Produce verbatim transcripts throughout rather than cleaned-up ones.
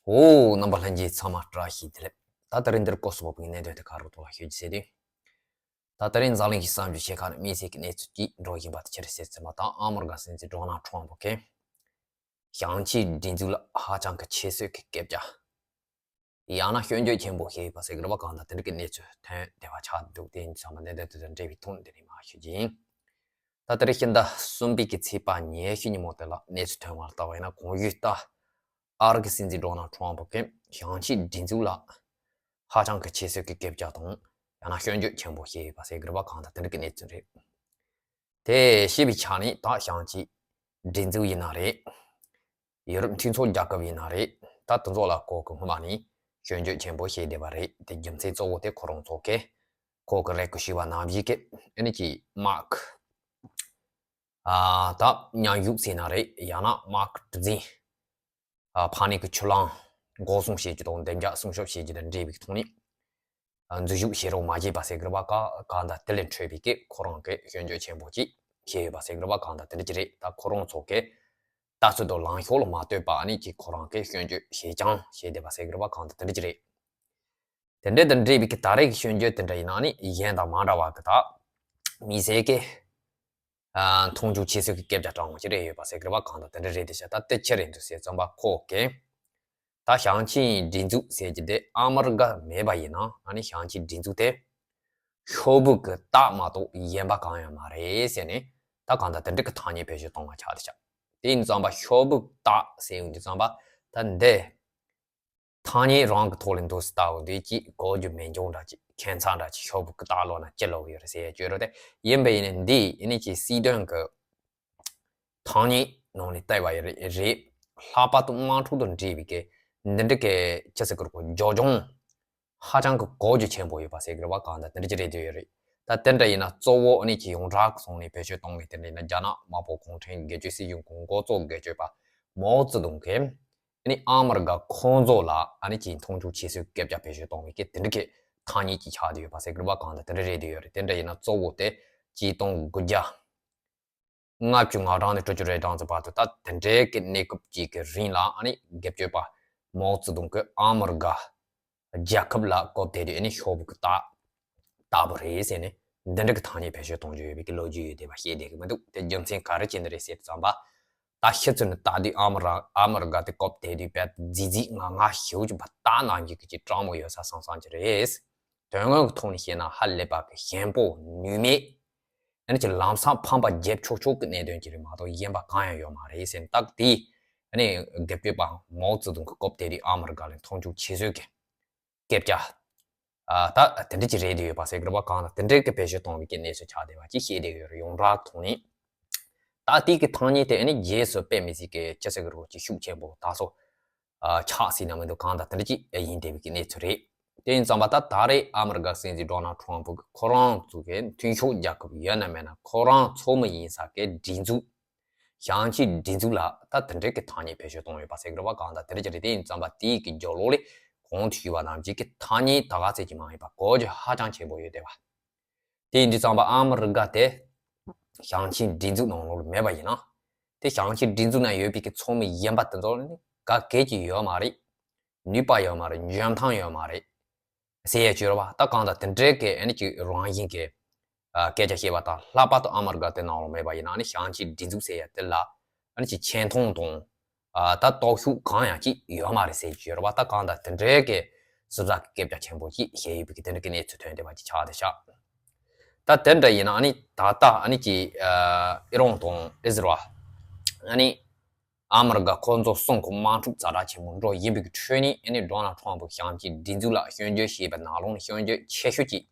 ཨོ། རྣམ་པ་ལྷན་རྒྱས་ཚང་མ་བཀྲ་ཤིས་བདེ་ལེགས། ད་དེ་རིང་འདིར་སྐོར་སོགས་པའི་གནད་དོན་དེ་ག་རུ་ཐོག་ལ་ཤོད་ཀྱི་ཟེར་དུས། ད་དེ་རིང་འཛམ་གླིང་གི་བསམ་བརྗོད་ཆེ་ཁག་ནས་དམིགས་བསལ་གྱི་གནས་ཚུལ་གཅིག་འགྲོ་བཞིན་པ་དེ་ཆི་རེད་ཟེར་ཙམ་པ་དང་། ཨ་མི་རི་ཀ་སྲིད་འཛིན་ཌོ་ནལ་ཊམ་ཕུ་གིས་ཞིང་ཆེན་སྒྲིག་འཛུགས་ལ་ཧ་ཅང་གི་ཁྱད་གསོད་ཀྱི་སྐད་ཆ། ཡང་ན་སྐྱོན་བརྗོད་ཆེན་པོ་བྱས་ཡོད་པ་ཟེར་གྱི་རེད་པ། གང་ལྟར་དེ་འདྲ་གི་གནས་ཚུལ་ཐོན་བསྡད་པ་ཆགས་འདུག་དེ་ཡིན་ཙང་མ་གནད་དོན་དེ་དང་འབྲེལ་བའི་ཐོག་ནས་དེ་རིང་མར་ཞུ་རྒྱུ་ཡིན། ད་ལྟ་རེ་ཕྱི་ཟླ་གསུམ་པའི་གི་ཚེས་པ་ཉི་ཤུ་ཉིན་མོ་དེ་ལ་གནས་ཚུལ་ཐོན་པ་ལ་བལྟས་པ་ཡིན་ན། གོང་ཞུས་ལྟར་ཨ་རི་གི་སྲིད་འཛིན་ཌོ་ནལ་ཊམ་ཕུ་གིས་ཞིང་ཆེན་སྒྲིག་འཛུགས་ལ་ཧ་ཅང་གི་ཁྱད་གསོད་ཀྱི་སྐད་ཆ་དང་། ཡང་ན་སྐྱོན་བརྗོད་ཆེན་པོ་བྱས་ཡོད་པ་ཟེར་གྱི་རེད་པ། གང་ལྟར་དེ་འདྲ་གི་གནས་ཚུལ་རེད། དེ་ཤེས་པའི་ཆ་ནས། ད་ཞིང་ཆེན་སྒྲིག་འཛུགས་ཡིན་ན་རེད། ཡུ་རོབ་མཐུན་ཚོགས་རྒྱལ་ཁབ་ཡིན་ན་རེད། ད་དེ་ཚོ་ལ་ཁོ་གིས་སྔོན་མ་ནས་སྐྱོན་བརྗོད་ཆེན་པོ་བྱས་བསྡད་པ་རེད། དེ་རྒྱུ་མཚན་གཙོ་བོ་དེ་ཁོ་རང་ཚོ་གིས་ཁོ་གིས་རེ་སྐུལ་ཞུས་པ་ནང་བཞིན་གྱི་ཨ་ནི་ཅིག་དམག་ཨ་ད་མཉམ་ཞུགས་ཟེར་ན་རེད། ཡང་ན་དམག་གྲུ་གཟིངས། ཨ་ཕར་ནས་ཀྱི་ཆུ་ལམ་འགོག་སྲུང་བྱེད་རྒྱུ་དང་། བདེ་འཇགས་སྲུང་སྐྱོབ་བྱེད་རྒྱུ་དང་འབྲེལ་བའི་ཐོག་ནས་ཨ་འཛུལ་ཞུགས་བྱེད་རོགས་མ་བྱས་པ་ཟེར་གྱི་རེད་པ། ག་གང་ལྟར་དེ་ལས་འཕྲོས་པའི་གི་ཁོ་རང་གིས་སྐྱོན་བརྗོད་ཆེན་པོ་ཅིག་བྱས་ཡོད་པ་ཟེར་གྱི་རེད་པ། གང་ལྟར་དེ་འདྲ་ཅིག་རེད། ད་ཁོ་རང་ཚོ་གིས་ལྟ་ཚུལ་དང་ལངས་ཕྱོགས་ལ་མ་ལྟོས་པ་ཨ་ནི་ཅིག་ཁོ་རང་གིས་སྐྱོན་བརྗོད་བྱས་རྐྱང་བྱས་བསྡད་པ་ཟེར་གྱི་རེད་པ། གང་ལྟར་དེ་འདྲ་ཅིག་རེད། དེ་འདྲ་དང་འབྲེལ་བའི་གི་ད་རེས་ཀྱི་སྐྱོན་བརྗོད་དེ་འདྲ་ཡིན་ན་ནི་གཞན་དང་མ་འདྲ་བ་གི་ད་དམིགས་བསལ་གྱི་ཨ་མཐོང་ཆུང་ཆེ་ཤོས་ཀྱི་སྐད་ཆ་དྲང་མོ་ཅིག་རེད་ཡོད་པ་ཟེར་གྱི་རེད་པ། གང་ལྟར་དེ་འདྲ་རེད་དེ་ཤག་ད་དེ་ཆི་རེད་འདུག་ཟེར་ཙམ་པ། ཁོ་གིས་ད་ཞིང་ཆེན་སྒྲིག་འཛུགས་ཟེར་གྱི་དེ་ཨ་མི་རི་ཀ་མེད་པ་ཡིན་ན་ཨ་ནི་ཞིང་ཆེན་སྒྲིག་འཛུགས་དེ་ཤོག་བུ་གི་རྟགས་མ་གཏོགས་གཞན་པ་གང་ཡང་མ་རེད་ཟེར་ནས། ད་གང་ལྟར་དེ་འདྲ་གི་ཐ་སྙད་བེད་སྤྱོད་གཏོང་བ་ཆགས་དེ་ཤག་དེ་ཡིན་ཙམ་པ་ཤོག་བུ་རྟགས་ཟེར་ཡོང་དུས་ཙམ་པ་ད་འདི་ཐ་སྙད་རང་གི་ཐོག་ལ་འདུག་སེ་ལྟ་བུ་འདི་ཅིག་གོ་རྒྱུ་མེད་འཇོག་འདྲ་ཅིག་ཁྱད་མཚར་འདྲ་ཅིག་ཤོག་བུ་གི་རྟགས་ལོག་ན་ཅི་ལོག་ཡོད་རེད་ཟེར་ཡ་བཅོས་རོགས་དེ་ཡིན་པ་ཡིན་ན། འདི་ཡིན་ནི་ཅིག་སྲིད་དོན་གི་ཐ་སྙད་ནང་ནས་བལྟས་པ་ཡིན་རེད། ལྷག་པར་དུ་དམག་འཁྲུག་དང་འབྲེལ་བའི་གི་འདི་འདྲ་གི་ཅི་ཟེར་གི་རེད། ཁོ་རྒྱབ་ལྗོངས་ཧ་ཅང་གི་གོ་རྒྱུ་ཆེན་པོ་ཡོད་པ་ཟེར་གི་རེད་པ། གང་ལྟར་དེ་འདྲ་ཅིག་རེད་འདོད་ཡོད་རེད། ད་དེ་འདྲ་ཡིན་ན་གཙོ་བོ་ཨ་ནི་ཅིག་ཡོངས་གྲགས་སོང་ནས་བེད་སྤྱོད་གཏོང་མཁན་དེ་འདྲ་ཡིན་ན། རྒྱ་ནག་དམར་པོ་གུང་ཁྲན་སྒེར་གཅོད་སྲིད་གཞུང་གི་འགོ་གཙོ་སྒེར་གཅོད་པ་མའོ་ཙེ་ཏུང་གིས་ཨ་ནི་ཨ་མི་རི་ཀ་ཁོང་ཚོ་ལ་ཨ་ནི་ཅིག་མཐོང་ཆུང་ཆེ་ཤོས་སྐད་ཆ་བེད་སྤྱོད་གཏོང་བའི་གི་དེ་འདྲ་གི་ཐ་སྙད་ཅིག་ཆགས་བསྡད་ཡོད་པ་ཟེར་གི་རེད་པ། གང་ལྟར་དེ་འདྲ་རེད་འདོད་ཡོད་རེད། དེ་འདྲ་ཡིན་ན་གཙོ་བོ་དེ་ཆིག་སྟོང་དགུ་བརྒྱ་ལྔ་བཅུ་ང་གྲངས་ནས་དྲུག་ཅུ་རེ་གྲངས་ཙམ་བར་དུ་ད་དེ་འདྲའི་གི་གནས་སྐབས་ཅིག་གི་རིང་ལ་ཨ་ནི་སྒེར་གཅོད་པ་མའོ་ཙེ་ཏུང་གིས་ཨ་མི་རི་ཀ་རྒྱལ་ཁབ་ལ་བཀོད་བསྡད་དུས་ཨ་ནི་ཤོག་བུ་གི་རྟགས་ལྟ་བུ་རེད་ཟེར་ནས་འདི་འདྲ་གི་ཐ་སྙད་བེད་སྤྱོད་གཏོང་རྒྱུ་ཡོད་པའི་གི་ལོ་རྒྱུས་ཡོད་བསྡད་པ་ཤེས་བསྡད་གི་མི་འདུག་དེ་རྒྱུ་མཚན་ག་རེ་བྱས་ནས་རེད་ཟེར་ཙམ་པ། ད་ཕྱི་ཚུལ་ནས་ལྟ་དུས་ཨ་མི་ར་ཨ་མི་རི་ཀ་དེ་བཀོད་བསྡད་དུས་དཔེ་རྫིག་རྫིག་ངར་ངར་ཞེ་པོ་ཅིག་བ་ད་ནང་གི་གི་ཅིག་སྤྲང་མོ་ཡོད་ས་སང་སང་ཅིག་རེད། དོན་དངོས་ཀྱི་ཐོག་ནས་བཤད་ན་ཧ་ལས་པ་གི་ཞན་པོ་ནུས་མེད། ཨ་ནི་ཅིག་ལམ་སང་ཕམ་པ་རྒྱབ་ཆོག་ཆོག་གི་གནད་དོན་ཅིག་རེད་མ་གཏོགས་གཞན་པ་གང་ཡང་ཡོད་མ་རེད་ཟེར་ནས། ད་དེ་ཨ་ནི་སྒེར་གཅོད་པ་མའོ་ཙེ་ཏུང་གི་བཀོད་བསྡད་དུས་ཨ་མི་རི་ཀ་ལ་མཐོང་ཆུང་ཆེ་ཤོས་ཀྱི་སྐད་ཆ། ཨ་ད་དེ་འདྲ་ཅིག་རེད་འདོད་ཡོད་པ་ཟེར་གི་རེད་པ། གང་ལ་དེ་འདྲའི་གི་བེད་སྤྱོད་གཏོང་བའི་གི་གནས་ཚུལ་ཆགས་བསྡད་པ་ཅིག་ཤེས་བསྡད་ཡོད་རེད། ཡོངས་གྲགས་ཐོག་ནས། ད་དེ་གི་ཐ་སྙད་དེ་ཨ་ནི་རྗེས་སུ་དཔེ་མི་སྲིད་གི་ཅི་ཟེར་གི་རེད། ཅིག་ཤུགས་ཆེན་པོ་ད་སོ་ཨ་ཆགས་སྲིད་ན་མི་འདུག་གང་ལྟར་དེ་འདྲ་ཅིག་ཡིན་བསྡད་པའི་གི་གནས་ཚུལ་རེད། དེ་ཡིན་ཙམ་པ་ད་ད་རེས་ཨ་མི་རི་ཀ་སྲིད་འཛིན་ཌོ་ནལ་ཊམ་ཕུ་གི་ཁོ་རང་ཚོ་གི་མཐུན་ཕྱོགས་རྒྱལ་ཁབ་ཡོད་ན་མེད་ན་ཁོ་རང་ཚོ་མི་ཡིན་ས་གི་སྒྲིག་འཛུགས། ཞིང་ཆེན་སྒྲིག་འཛུགས་ལ་ད་དེ་འདྲའི་གི་ཐ་སྙད་བེད་སྤྱོད་གཏོང་ཡོད་པ་ཟེར་གི་རེད་པ། གང་ལྟར་དེ་འདྲ་ཅིག་རེད། དེ་ཡིན་ཙམ་པ་དེའི་གི་རྒྱབ་ལོགས་ལ་གོང་དུ་ཞུས་པ་ནང་བཞིན་གི་ཐ་སྙད་ད་ག་ཚད་ཅིག་མ་ཡིན་པ་གོ་རྒྱུ་ཧ་ཅང་ཆེན་པོ་ཡོད་བསྡད་པ། དེ་ཡིན་དུས་ཙམ་པ་ཨ་མི་རི་ཀ་དེ་ཞིང་ཆེན་སྒྲིག་འཛུགས་ནང་ལོགས་ལ་མེད་པ་ཡིན་ན། དེ་ཞིང་ཆེན་སྒྲིག་འཛུགས་ནང་ཡོད་པའི་གི་ཚོགས་མི་གཞན་པ་དེ་ཚོ་ལ་ནི་དགའ་གལ་ཅིག་ཡོད་མ་རེད། ནུས་པ་ཡོད་མ་རེད། འཇོན་ཐང་ཡོད་མ་རེད། ཟེར་ཡ་ཅིག་ཡོད་རེད་པ། ད་གང་ལྟར་དེ་འདྲའི་གི་ཨ་ནི་ཅིག་རང་བཞིན་གྱི་ཨ་སྐད་ཆ་བཤད་པ་དང་། ལྷག་པར་དུ་ཨ་མི་རི་ཀ་དེ་ནང་ལ་མེད་པ་ཡིན་ན་ཨ་ནི་ཞིང་ཆེན་སྒྲིག་འཛུགས་ཟེར་ཡ་དེ་ལ་ཨ་ནི་ཅིག་ཆེ་མཐོང་དང་ཨ་ད་སྟོབས་ཤུགས་གང་ཡང་ཅིག་ཡོད་མ་རེད་ཟེར་གྱི་ཡོད་རེད་པ། ད་གང་ལྟར་དེ་འདྲའི་གི་ཟུར་ཟ་གི་སྐད་ཆ་ཆེན་པོ་ཅིག་བཤད་ཡོད་པའི་གི་དེ་འདྲ་གི་གནས་ཚུལ་ཐོན་བསྡད་པ་ཅིག་ཆགས་བསྡད་ཤག་ད་དེ་འདྲ་ཡིན་ན་ཨ་ནི་ད་ལྟ་ཨ་ནི་ཅིག་ཨ་ཨི་རན་དང་ཨི་ཟི་རལ། ཨ་ནི་ཨ་མི་རི་ཀ་ཁོ་ཚོ་གསུམ་གི་དམག་འཁྲུག་ཛ་དྲག་ཆེན་པོ་འགྲོ་བཞིན་པའི་ཁྲོད་ནས་ཨ་ནི་ཌོ་ནལ་ཊམ་ཕུ་ཞིང་ཆེན་སྒྲིག་འཛུགས་ལ་སྐྱོན་བརྗོད་བྱས་པའི་ནང་ལོགས་ནས་སྐྱོན་བརྗོད་ཆེ་ཤོས་ཅིག་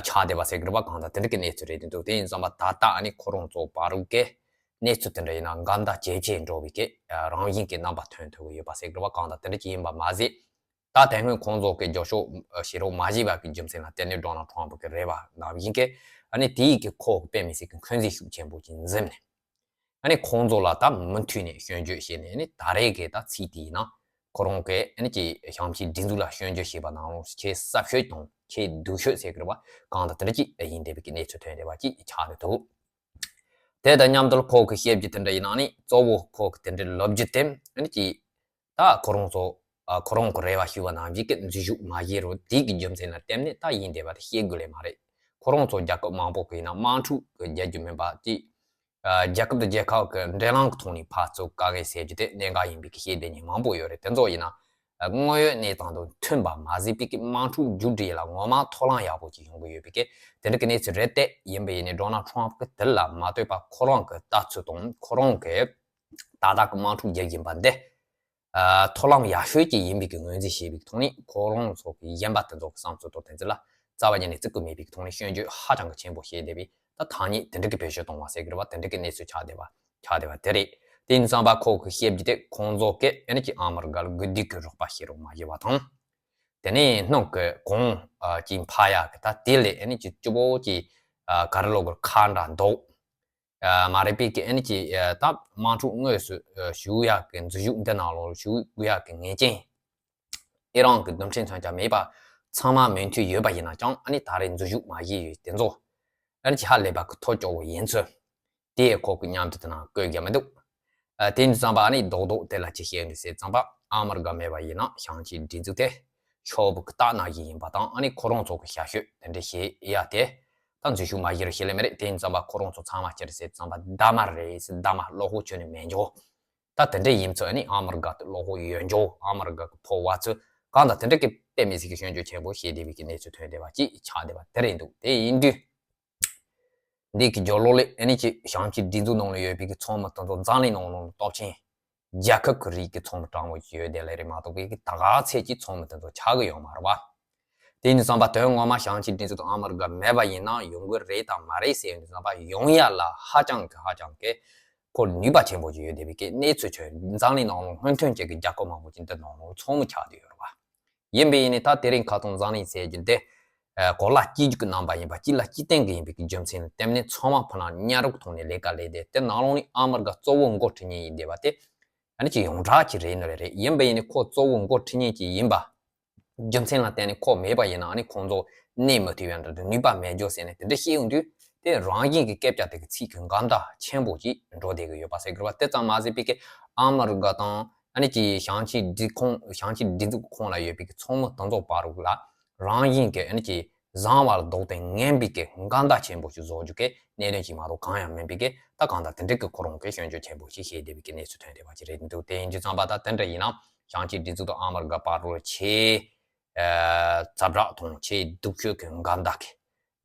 ཆགས་བསྡད་པ་ཟེར་གི་རེད་པ། གང་ལྟར་དེ་འདྲ་གི་གནས་ཚུལ་རེད་འདུག་དེ་ཡིན་ཙམ་པ་ད་ལྟ་ཨ་ནི་ཁོ་རང་ཚོ་བར་གྱི་གནས་ཚུལ་དེ་འདྲ་ཡིན་ན་འགལ་ཟླ་ཇེ་ཆེ་འགྲོ་བའི་གི་རང་བཞིན་གྱི་རྣམ་པ་ཐོན་ཐུབ་ཀྱི་ཡོད་པ་ཟེར་གི་རེད་པ། གང་ལྟར་དེ་འདྲ་ཅིག་ཡིན་པ་མ་ཟད། ད་དེ་སྔོན་ཁོང་ཚོ་གི་རྒྱབ་སྐྱོར་བྱེད་རོགས་མ་བྱས་པ་གི་རྒྱུ་མཚན་ལ་བརྟེན་ནས་ཌོ་ནལ་ཊམ་ཕུ་གི་རེ་བ་ནང་བཞིན་གི་ཨ་ནི་དེའི་གི་ཁོ་གི་དཔེ་མི་སྲིད་གི་འཁོན་འཛིན་ཤུགས་ཆེན་པོ་ཅིག་འཛིན་ནས། ཨ་ནི་ཁོང་ཚོ་ལ་ད་མུ་མཐུད་ནས་སྐྱོན་བརྗོད་བྱས་ནས། ཨ་ནི་ད་རེས་ཀྱི་ད་ཚིག་དེ་ཡིན་ན་ཁོ་རང་གིས་ཨ་ནི་ཀྱི་ཞིང་ཆེན་སྒྲིག་འཛུགས་ལ་སྐྱོན་བརྗོད་བྱས་པ་ནང་ལོགས་ཆེས་ཟབ་ཤོས་དང་ཆེས་སྡུག་ཤོས་ཟེར་གི་རེད་པ། གང་ལྟར་དེ་འདྲ་ཅིག་ཡིན་བསྡད་པའི་གི་གནས་ཚུལ་ཐོན་བསྡད་པ་ཅིག་ཆགས་བསྡད་འདུག་དེ་དང་མཉམ་དུ་ཁོ་གི་བཤད་རྒྱུ་དེ་འདྲ་ཡིན་ན། ཨ་ནི་གཙོ་བོ་ཁོ་གི་དེ་འདྲའི་ལབ་རྒྱུ་དེ་ཨ་ནི་ཀྱི་ད་ཁོ་རང་ཚོ་ ཨ་ཁོ་རང་གི་རེ་བ་ཞུས་པ་ནང་བཞིན་གྱི་འཛུལ་ཞུགས་མ་བྱས་རུང་དེ་གི་རྒྱུ་མཚན་ལ་བརྟེན་ནས་ད་ཡིན་བསྡད་པ་དེ་བཤད་དགོས་ལེ་མ་རེད། ཁོ་རང་ཚོ་རྒྱལ་ཁབ་མང་པོ་གི་ཡིན་ན་དམག་འཁྲུག་གི་རྒྱག་རྒྱུ་མིན་པ་དེ། ཨ་རྒྱལ་ཁབ་དང་རྒྱལ་ཁབ་ཀྱི་འབྲེལ་ལམ་གྱི་ཐོག་ནས་ཕར་ཚུར་དཀའ་ངལ་སེལ་རྒྱུ་དེ་གནད་འགག་ཡིན་པའི་གི་བཤད་བསྡད་མཁན་མང་པོ་ཡོད་རེད། དེ་ཚོ་ཡིན་ན་ཨ་དངོས་ཡོད་གནས་སྟངས་དང་མཐུན་པ་མ་ཟད་པའི་གི་དམག་འཁྲུག་མཇུག་སྒྲིལ་ལ་ངོ་མ་ཐོ་ལམ་ཡག་པོ་ཅིག་ཡོང་གི་ཡོད་པའི་གི་དེ་འདྲ་གི་གནས་ཚུལ་རེད་དེ། ཡིན་པ་ཡིན་ནའི་ཌོ་ནལ་ཊམ་གི་དེ་ལ་མ་ལྟོས་པ་ཁོ་རང་གི་ལྟ་ཚུལ་དང་ཁོ་རང་གི་ད་ལྟ་གི་དམག་འཁྲུག་རྒྱག་བཞིན་པ་འདི་ཨ་ཐོ་ལམ་ཡག་ཤོས་ཅིག་ཡིན་པའི་གི་ངོས་འཛིན་བྱས་པའི་གི་ཐོག་ནས་ཁོ་རང་ཚོ་གི་གཞན་པ་དེ་ཚོ་གི་བསམ་ཚུལ་དང་དེ་ཚོ་ལ་རྩ་བ་ཉིད་ནས་བརྩི་གི་མེད་པའི་གི་ཐོག་ནས་སྐྱོན་བརྗོད་ཧ་ཅང་གི་ཆེན་པོ་བྱས་བསྡད་པའི། ད་ཐ་སྙད་དེ་འདྲ་གི་བེད་སྤྱོད་གཏོང་བ་ཟེར་གི་རེད་བ། དེ་འདྲ་གི་གནས་ཚུལ་ཆགས་བསྡད་པ་ཆགས་བསྡད་པ་དེ་རེད། དེ་ཡིན་ཙང་པ་ཁོ་གི་བཤད་རྒྱུ་དེ་ཁོང་ཚོ་གི་ཨ་ནི་ཅིག་ཨ་མི་རི་ཀ་ལ་དགོས་འདོད་ཀྱི་རོགས་པ་བྱེད་རོགས་མ་བྱེད་པ་དང་། དེ་ནས་སྣུམ་གི་གོང་ཨ་ཅིག་འཕར་ཡག་གི་ད་དེ་ལས་ཨ་ནི་ཅིག་སྐྱོ་པོ་ཅིག་ཨ་ག་རེ་ལབ་དགོས་རེད། ཁག་འདྲ་འདུག་ཨ་མ་རེད་པས་ཀི་ཨ་ནི་ཅིག་ཨ་ད་དམག་འཁྲུག་དངོས་སུ་ཨ་ཞུགས་ཡག་གི་འཛུལ་ཞུགས་འདི་ནང་ལོགས་ཞུགས་དགོས་ཡག་གི་ངེས་ཅན། ཨི་རན་གྱི་རྡུལ་ཕྲན་མཚོན་ཆ་མེད་པ་ཚང་མ་མོས་མཐུན་ཡོད་པ་ཡིན་ན་ཀྱང་ཨ་ནི་ད་རེས་འཛུལ་ཞུགས་མ་བྱས་ཡོད་དེ་ཚོ་ཨ་ནི་ཅིག་ཧ་ལས་པ་གི་ཐོ་སྐྱོ་བོ་ཡིན་ཚུལ། དེ་ཡང་ཁོ་གི་མཉམ་དུ་དེ་ནང་བཀོད་རྒྱུ་མི་འདུག་ཨ་དེ་ཡིན་ཙང་པ་ཨ་ནི་རྡོག་རྡོག་དེ་ལ་ཅི་བཤད་འདུག་ཟེར་ཙང་པ་ཨ་མི་རི་ཀ་མེད་པ་ཡིན་ན་བྱང་ཆུབ་སྒྲིག་འཛུགས་དེ་ཤོག་བུ་གི་རྟགས་ནང་བཞིན་ཡིན་པ་དང་། ཨ་ནི་ཁོ་རང་ཚོ་གི་ཞབས་ཞུ་དེ་འདྲ་བྱེད་ཡ་དེ་ད་འཛུལ་ཞུགས་མ་བྱེད་རུང་ཞེ་ལས་མི་རེད། དེ་ཡིན་ཙང་པ་ཁོ་རང་ཚོ་ཚང་མ་ཅི་རེད་ཟེར་ཙང་པ་རྡ་མ་རེད་ཟེར། རྡ་མ་བློ་ཁོག་ཁྱོན་ནས་མེད་འཇོག་ད་དེ་འདྲ་ཡིན་ཚུལ་ཨ་ནི་ཨ་མི་རི་ཀ་དེ་བློ་ཁོག་ཡོད་འཇོག་ཨ་མི་རི་ཀ་གི་ཕོ་བ་ཚོ་གང་ལྟར་དེ་འདྲ་གི་དཔེ་མི་སྲིད་ཀྱི་སྐྱོན་བརྗོད་ཆེན་པོ་བྱས་བསྡད་པའི་གི་གནས་ཚུལ་ཐོན་བསྡད་པ་ཅིག་ཆགས་བསྡད་པ་དེ་རེད་འདུག་དེ་ཡིན་དུས། འདི་གི་སྦྱོར་ཀློག་ལས་ཨ་ནི་ཅིག་བྱང་ཆུབ་སྒྲིག་འཛུགས་ནང་ལ་ཡོད་པའི་གི་ཚོགས་མི་དེ་ཚོ་འཛམ་གླིང་ནང་ལོགས་ལ་སྟོབས་ཆེན་རྒྱལ་ཁབ་ཀྱི་རིགས་ཀྱི་ཚོགས་མི་གྲངས་མང་ཅིག་ཡོད་དེ་ལས་རེད་མ་གཏོགས་པའི་གི་ད་ག་ཚད་ཀྱི་ཚོགས་མི་དེ་ཚོ་ཆགས་གི་ཡོད་མ་རེད་བ། དེ་ཡིན་ཙང་པ་དོན་ངོ་མ་བྱང་ཆུབ་སྒྲིག་འཛུགས་དང་ཨ་མི་རི་ཀ་མེད་པ་ཡིན་ན་ཡོང་གི་རེད་དང་མ་རེད་ཟེར་ཡོང་དུས་ཙང་པ་ཡོང་ཡ་ལ་ཧ་ཅང་གི་ཧ་ཅང་གི་ཁོ་ནུས་པ་ཆེན་པོ་ཅིག་ཡོད་བསྡད་པའི་གི་གནས་ཚུལ་ཆོས་འཛམ་གླིང་ནང་ལོགས་སྔོན་ཐོན་ཅན་གྱི་རྒྱལ་ཁབ་མང་པོ་ཅིག་འདི་ནང་ལོགས་ཚོགས་མི་ཆགས་བསྡད་ཡོད་རེད་བ། ཡིན་པས་ཡིན་ནས་ད་དེ་རིང་ཁ་སང་འཛམ་གླིང་ཟེར་རྒྱུ་འདི། ཨ་གོ་ལ་གཅིག་གྱུར་གྱི་རྣམ་པ་ཡིན་པ་གཅིག་ལ་གཅིག་བརྟེན་གྱི་ཡིན་པའི་གི་རྒྱུ་མཚན་ལ་བརྟེན་ནས་ཚང་མ་ཕུ་ནང་གཉའ་རུག་ཐོག་ནས་ལས་ཀ་ལས་ཏེ་དེ་ནང་ལོགས་ནས་ཨ་མི་རི་ཀ་གཙོ་བོ་འགོ་ཁྲིད་མཁན་ཡིན་བསྡད་པ་དེ་ཨ་ནི་ཅིག་ཡོངས་གྲགས་ཅིག་རེད་ནི་རེད་རེད། ཡིན་པས་ཡིན་ནས་ཁོ་གཙོ་བོ་འགོ་ཁྲིད་མཁན་ཅིག་ཡིན་པ་རྒྱུ་མཚན་ལ་བརྟེན་ནས་ཁོ་མེད་པ་ཡིན་ན་ཨ་ནི་ཁོང་ཚོ་གནས་མི་ཐུབ་ཡ་འདྲ་འདུག་ནུས་པ་མེད་འཇོག་ཟེར་ནས་དེ་འདྲ་བཤད་ཡོང་དུས་དེ་རང་བཞིན་གྱི་སྐད་ཆ་དེ་གི་ཚིག་གི་འགལ་ཟླ་ཆེན་པོ་ཅིག་འགྲོ་བསྡད་ཀྱི་ཡོད་པ་ཟེར་གི་རེད་བ། དེ་ཙམ་མ་ཟད་པའི་གི་ཨ་མི་རི་ཀ་དང་ཨ་ནི་ཅིག་བྱང་ཆུབ་སྒྲིག་ཁོངས་བྱང་ཆུབ་སྒྲིག་འཛུགས་ཁོངས་ལ་ཡོད་པའི་གི་ཚོགས་མི་དེ་ཚོ་བར་ལ་རང་བཞིན་གྱི་ཨ་ནི་ཅིག་བཟང་བ་ལ་ལྡོག་སྟེ་ངན་པའི་གི་འགལ་ཟླ་ཆེན་པོ་ཞིག་བཟོ་རྒྱུ་གི་གནད་དོན་ཅིག་མ་གཏོགས་གང་ཡང་མིན་པའི་གི་ད་གང་ལྟར་དེ་འདྲའི་གི་ཁོ་རང་གི་སྐྱོན་བརྗོད་ཆེན་པོ་ཞིག་བྱས་བསྡད་པའི་གི་གནས་ཚུལ་ཐོན་བསྡད་པ་ཅིག་རེད་འདུག་དེ་ཡིན་དུས་ཙམ་པ་ད་དེ་འདྲ་ཡིན་ན་བྱང་ཆུབ་སྒྲིག་འཛུགས་དང་ཨ་མི་རི་ཀ་བར་ལ་ཆེས་ཨ་ཛ་དྲག་དང་ཆེས་སྡུག་ཤོས་ཀྱི་འགལ་ཟླ་གི་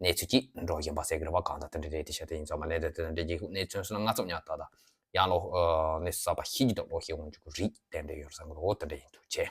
གནས་ཚུལ་ཅིག་འགྲོ་བཞིན་པ་ཟེར་གི་རེད་བ། གང་ལྟར་དེ་འདྲ་རེད། དེ་ཤ་དེ་ཡིན་ཙམ་པ་ལས་དེ་དེ་འདྲ་རྗེས་ཤུགས་གནས་ཚུལ་སོང་ན་ང་ཚོ་ཉག་ཏག་ཏག་ཡང་ལོ་ཨ་གནས་ཚུལ་གསར་པ་ཤེས་ཀྱི་འདུག་ལོ་ཤེས་འོང་རྒྱུ་གི་རིགས་དེ་འདྲ་ཡིན་འདུག་ཆེ།